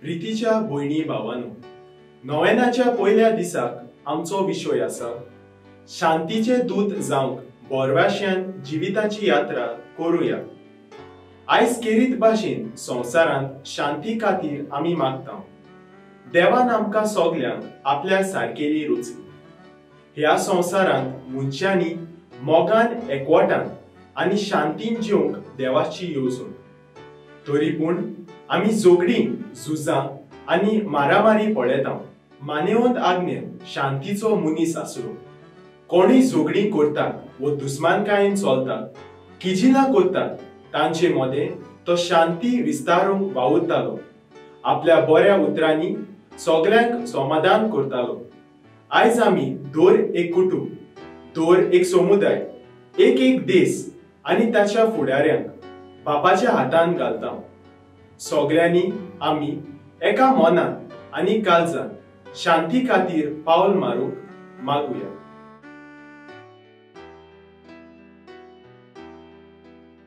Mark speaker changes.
Speaker 1: प्रितीच्या भयणी भावानो, नोवेनाच्या पयल्या दिसाक आमचो विशय आसा शांतीचे दूत जावंक बोरवाश्यान जिविताची यात्रा करुया। आयज केरीत भाशेन संवसारांत शांती खातीर आमी मागता। देवान आमकां सगल्यांक आपल्या सारकेली रुचली। ह्या संवसारांत मनशांनी मोगान, एकवटान आनी शांतीन जिवंक देवाची येवजण। तरी पूण आमी झगडीं, झुजां आनी मारामारी पळयता। मानेवंत आग्नेल शांतीचो मनीस आसलो। कोणूय झगडीं करतात वो दुस्मानकायेन चलतात, किजिलां करतात, तांचे मदें तो शांती विस्तारूंक वावुरतालो। आपल्या बऱ्या उतरांनी सगल्यांक समाधान करतालो। आयज आमी दर एक कुटुंब, दर एक समुदाय, एक एक देश आनी ताच्या फुडाऱ्यांक बापाच्या हातान घालता। सगल्यांनी आमी एका मनान आनी काळजान शांती खातीर पावल मारूंक मागुया।